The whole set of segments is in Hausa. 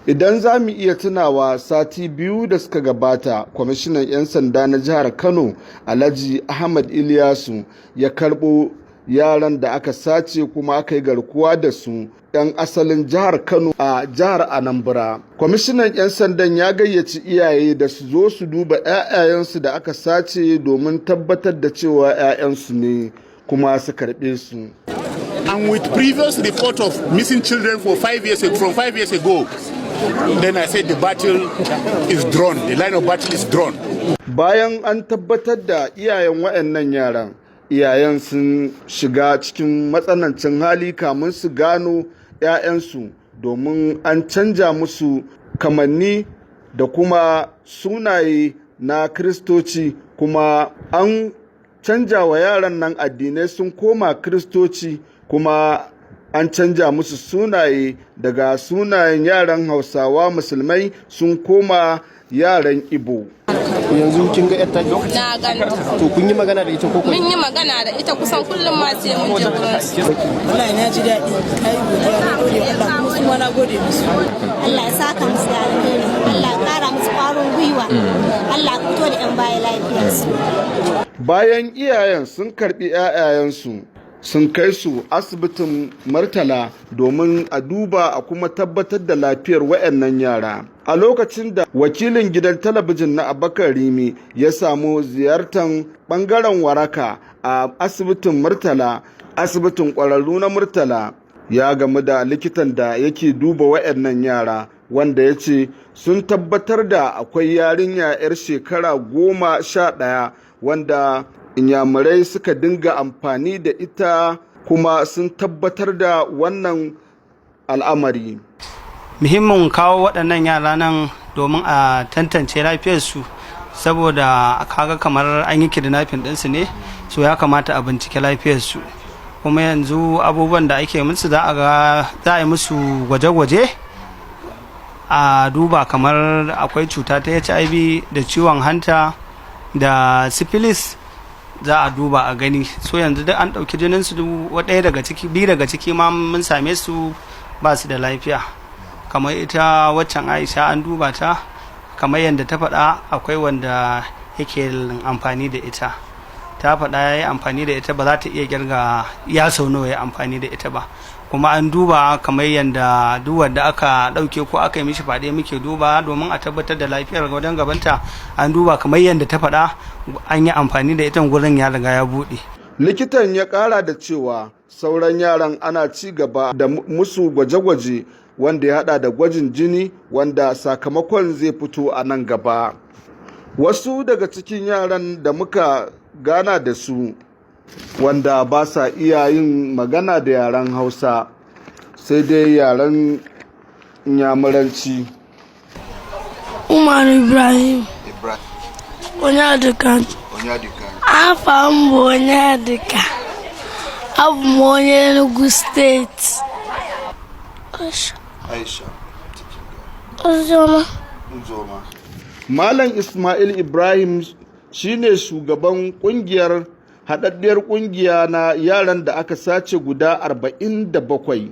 Idan za mu iya tunawa, sati 2 da suka gabata, kwamishinan 'yan sanda na jihar Kano, Alhaji Ahmad Iliyasu, ya karɓo yaran da aka sace kuma aka yi garkuwa da su 'yan asalin jihar Kano a jihar Anambra. Kwamishinan 'yan sandan ya gayyaci iyaye da su zo su duba 'ya'yayensu da aka sace domin tabbatar da cewa 'ya'yansu ne kuma su karɓe su. And with previous report of missing children for 5 years from 5 years ago, then I said the battle is drawn, the line of battle is drawn. Bayan an tabbatar da iyayen waɗannan yaran, iyayen sun shiga cikin matsanancin hali kamun su gano 'ya'yansu, domin an canja musu kamanni da kuma sunaye na Kiristoci, kuma an canja wa yaran nan addinai, sun koma Kiristoci, kuma an canja musu sunaye daga sunayen yaran Hausawa Musulmai sun koma yaran Ibo. Yanzu kin ga yar taki? Na ganta. To, kun yi magana da ita ko Mun yi magana da ita kusan kullum ma sai mun je gurin su. Wallahi na ji daɗi, kai godiya, na gode wa Allah, kuma su ma na gode musu. Allah ya saka musu da alheri, Allah ya kara musu kwarin gwiwa, Allah ya fito da 'yan baya lafiyarsu. Bayan iyayen sun karbi 'ya'yayensu, sun kai su asibitin Murtala domin a duba a kuma tabbatar da lafiyar wayannan yara. A lokacin da wakilin gidan talabijin na Abakar Rimi ya samu ziyartar bangaren waraka a asibitin Murtala, asibitin kwararru na Murtala, ya gamu da likitan da yake duba wayannan yara, wanda ya ce sun tabbatar da akwai yarinya 'yar shekara 11 wanda Inyamurai suka dinga amfani da ita, kuma sun tabbatar da wannan al'amari. Muhimmin kawo waɗannan yara nan domin a tantance lafiyarsu, saboda kaga kamar an yi kidnapping ɗinsu ne, so ya kamata a bincike lafiyarsu. Kuma yanzu abubuwan da ake musu, za a ga za a yi musu gwaje-gwaje a duba kamar akwai cuta ta HIV da ciwon hanta da syphilis, za a duba a gani. So yanzu duk an ɗauki jinin su, ɗaya daga ciki, biyu daga ciki ma mun same su ba su da lafiya. Kamar ita waccan Aisha, an duba ta, kamar yadda ta faɗa, akwai wanda yake amfani da ita. Ta faɗa ya yi amfani da ita, ba za ta iya kirga ya sau nawa ya amfani da ita ba. Kuma an duba kamar yadda duk wanda aka ɗauke ko aka yi mishi faɗe muke duba domin a tabbatar da lafiyar wajen gabanta. An duba, kamar yadda ta faɗa, an yi amfani da ita, gurin ya riga ya buɗe. Likitan ya ƙara da cewa sauran yaran ana ci gaba da musu gwaje-gwaje, wanda ya hada da gwajin jini, wanda sakamakon zai fito a nan gaba. Wasu daga cikin yaran da muka gana da su, wanda ba sa iya yin magana da yaren Hausa sai dai yaren Inyamuranci. Umar Ibrahim. Onyedika. Afa m bụ Onyedika. Abụ m onye Enugu Steeti. Aisha. Oziọma. Malam Ismail Ibrahim shine shugaban kungiyar haɗaɗɗiyar kungiya na yaran da aka sace guda 47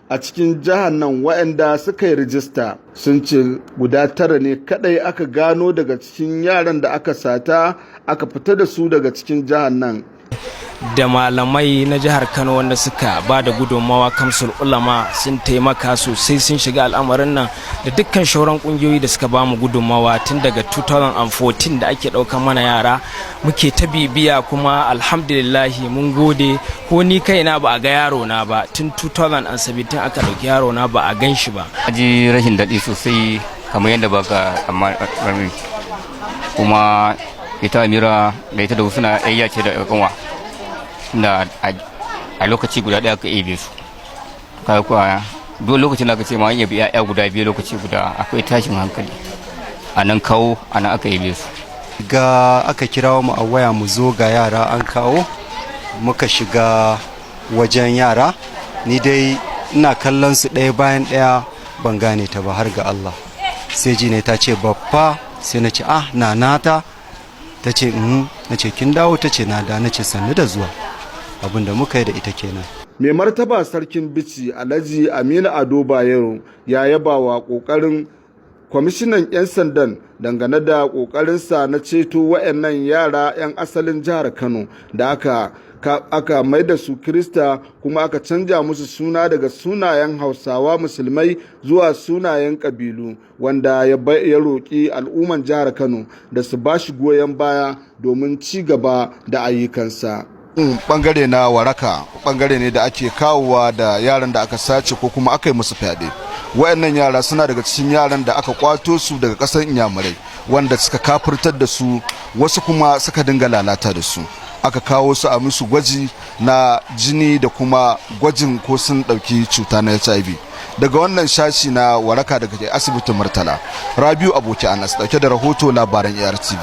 a cikin jihar nan waɗanda suka yi rijista. Sun ce guda tara ne kadai aka gano daga cikin yaran da aka sata aka fita da su daga cikin jihar nan. Da malamai na jihar Kano wanda suka ba da gudunmawa, Kamsul Ulama sun taimaka sosai, sun shiga al'amarin nan, da dukkan shauran kungiyoyi da suka ba mu gudunmawa tun daga 2014 da ake ɗaukar mana yara muke ta bibiya. Kuma alhamdulillahi, mun gode. Ko ni kaina ba a ga yaro na ba, tun 2017 aka ɗauki yaro na, ba a gan shi ba. Ji rashin daɗi sosai kamar yadda baka amma kuma ita Amira da ita da suna ɗaya ce da kanwa da a lokaci guda ɗaya aka ebe su. Kaga kuwa duk lokacin da aka ce ma an yabi 'ya'ya guda biyu lokaci guda, akwai tashin hankali. A nan kawo, a nan aka ebe su. Ga aka kirawo mu a waya mu zo, ga yara an kawo. Muka shiga wajen yara, ni dai ina kallon su ɗaya bayan ɗaya, ban gane ta ba har ga Allah. Sai ji ne ta ce, "Baffa." Sai na ce, "Ah, nana." Ta ce, "Na ce kin dawo?" Ta ce, "Na da." Na ce, "Sannu da zuwa." Abin da muka yi da ita kenan. Mai martaba Sarkin Bici, Alhaji Aminu Ado Bayero, ya yaba wa ƙoƙarin kwamishinan 'yan sandan dangane da ƙoƙarinsa na ceto waɗannan yara 'yan asalin jihar Kano da aka mai da su Kirista, kuma aka canja musu suna daga sunayen Hausawa Musulmai zuwa sunayen ƙabilu, wanda ya roƙi al'umman jihar Kano da su ba shi goyon baya domin ci gaba da ayyukansa. Bangare na Waraka bangare ne da ake kawowa da yaran da aka sace ko kuma aka yi musu fyaɗe. Wayannan yara suna daga cikin yaran da aka kwato su daga ƙasar Inyamurai, wanda suka kafirtar da su, wasu kuma suka dinga lalata da su. Aka kawo su a musu gwaji na jini da kuma gwajin ko sun ɗauki cuta na HIV. Daga wannan shashi na Waraka daga asibitin Murtala, Rabiu Aboki Anas dauke da rahoto, labaran ARTV.